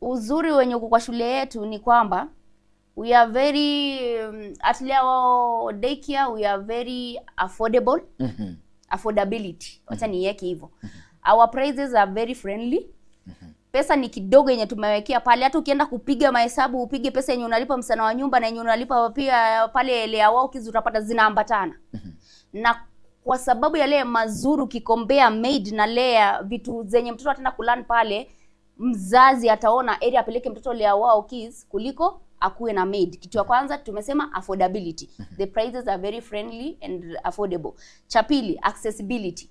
Uzuri wenye uko kwa shule yetu ni kwamba we are very at Lea Wao Daycare we are very affordable. Affordability, wacha niiweke hivyo. Our prices are very friendly. Pesa ni kidogo yenye tumewekea pale. Hata ukienda kupiga mahesabu, upige pesa yenye unalipa msichana wa nyumba na yenye unalipa pia pale Lea Wao Kids, utapata zinaambatana. Na kwa sababu ya yale mazuri, ukicompare maid na Lea, vitu zenye mtoto ataenda kulearn pale, mzazi ataona heri apeleke mtoto Lea Wao Kids kuliko akuwe na maid. Kitu ya kwanza tumesema affordability, the prices are very friendly and affordable. Cha pili, accessibility.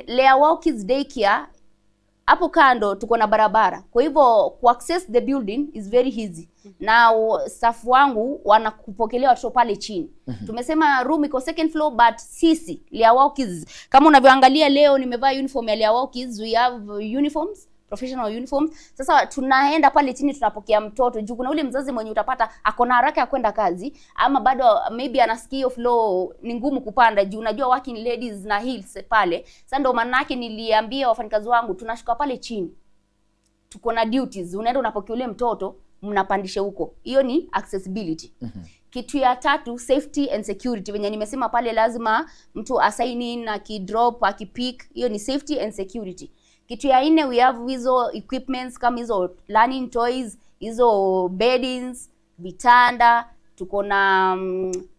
Lea Wao Kids Daycare, hapo kando tuko na barabara, kwa hivyo ku access the building is very easy, na staff wangu wanakupokelea watoto pale chini. Tumesema room iko second floor, but sisi Lea Wao Kids, kama unavyoangalia leo nimevaa uniform ya Lea Wao Kids, we have uniforms, professional uniforms. Sasa tunaenda pale chini, tunapokea mtoto, juu kuna ule mzazi mwenye utapata ako na haraka ya kwenda kazi, ama bado maybe anasikia hiyo floor ni ngumu kupanda, juu unajua working ladies na heels pale. Sasa ndio maana yake niliambia wafanyikazi wangu tunashuka pale chini, tuko na duties, unaenda unapokea ule mtoto, mnapandisha huko. Hiyo ni accessibility. Kitu ya tatu, safety and security. Venye nimesema pale, lazima mtu asign in, akidrop, akipick, hiyo ni safety and security. Kitu ya nne, we have hizo equipments kama hizo learning toys, hizo beddings, vitanda, tuko na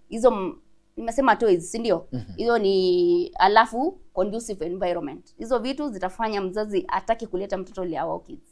hizo nimesema toys, si ndio? Hizo ni, alafu conducive environment. Hizo vitu zitafanya mzazi atake kuleta mtoto Lea Wao Kids.